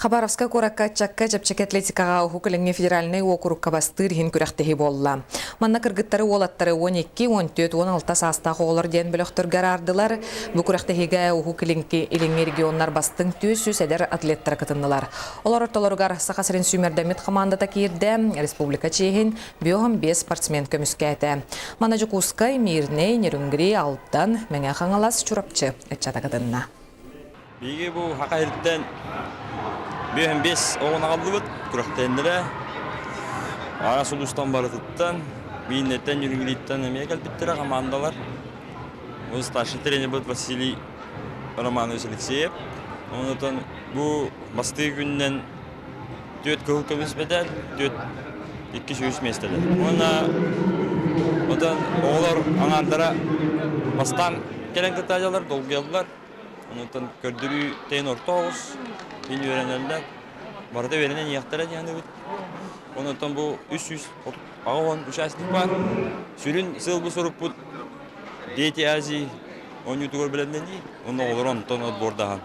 Хабаровскай куоракка ыччакка чэпчэки атлетикаҕа Уһук Илиҥҥи федеральнай уокурукка бастыыр иһин күрэхтэһии буолла. Манна кыргыттары, уолаттары 12, 14, 16 саастаах оҕолор диэн бөлөхтөргө араардылар. Бу күрэхтэһиигэ Уһук Илиҥки илиҥҥи регионнар бастыҥ 400 эдэр атлеттара кытыннылар. Олор ортолоругар Саха сирин сүүмэрдэммит хамаандата киирдэ, республика чиэһин 55 спортсмен көмүскээтэ. Манна Дьокуускай, Мирнэй, Нерюнгри, Алтан, Мэҥэ Хаҥалас, Чурапчы ыччата кытынна. Биһиги бу Саха сириттэн 55 оҕону аҕаллыбыт күрэхтэһиннэрэ. Араас улуустан барытыттан, Мииннэттэн, Ньүрүҥүлүттэн эмиэ кэлбиттэрэ хамаандалар. Бу старший тренербит Василий Романович Алексеев. Онтон бу бастыы күнүнэн түөрт кыһыл көмүс медаль, түөрт 203 миэстэлэр. Уонна оттон оҕолор аҥаардара бастаан кэлэн кыттааччылар, долгуйаллар. Онтон көрдөрүү тэйин орто оҕус, мин үөрэнэллэр. Барыта үөрэнэн иһиэхтэрэ диэн эбит. Онтон бу 330 участник бар. Сүрүн сыалбыт-сорукпут Дети Азии оонньуутугар бэлэмнэнии, уонна оҕолору онтон отбордаһан.